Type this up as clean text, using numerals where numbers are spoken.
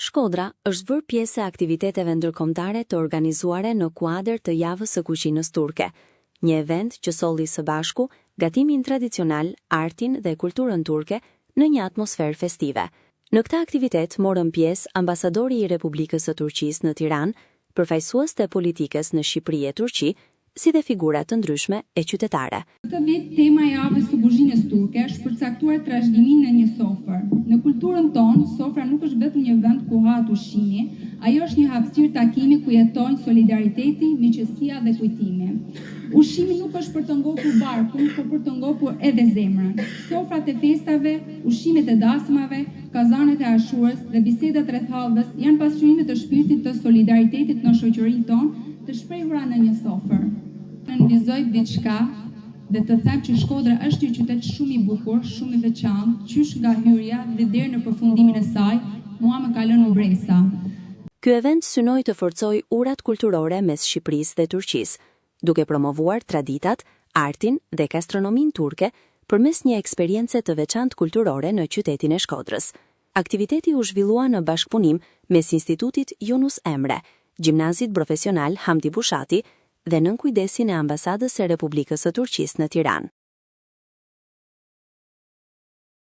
Shkodra është bërë pjesë e aktiviteteve ndërkombëtare të organizuara në kuadër të Javës së Kuzhinës Turke, një event që solli së bashku gatimin tradicional, artin dhe kulturën turke në një atmosferë festive. Në këtë aktivitet morën pjesë ambasadori i Republikës së Turqisë në Tiranë, përfaqësues të politikës në Shqipëri e Turqi, si dhe figura të ndryshme e qytetare. Këtë vit, tema e javës së kuzhinës turke është përcaktuar trashëgimi në një sofër. Në kulturën tonë, sofra nuk është vetëm një vend ku hahet ushqimi, ajo është një hapësirë takimi ku jetojnë solidariteti, miqësia dhe kujtimi. Ushqimi nuk është për të ngopur barkun, por për të ngopur edhe zemrën. Sofrat e festave, ushqimet e dasmave, kazanet e ashurës dhe bisedat rreth hallvës janë pasqyrime të shpirtit të solidaritetit në shoqërinë tonë, të shprehura në një sofër. Nënvizoj diçka dhe të them që Shkodra është një qytet shumë i bukur, shumë i veçantë, qysh nga hyrja dhe deri në përfundimin e saj, mua më ka lënë mbresa. Ky event synoi të forcojë urat kulturore mes Shqipërisë dhe Turqisë, duke promovuar traditat, artin dhe gastronominë turke përmes një eksperience të veçantë kulturore në qytetin e Shkodrës. Aktiviteti u zhvillua në bashkëpunim mes Institutit Yunus Emre, Gjimnazit Profesional Hamdi Bushati dhe nën kujdesin e Ambasadës së Republikës së Turqisë në Tiranë.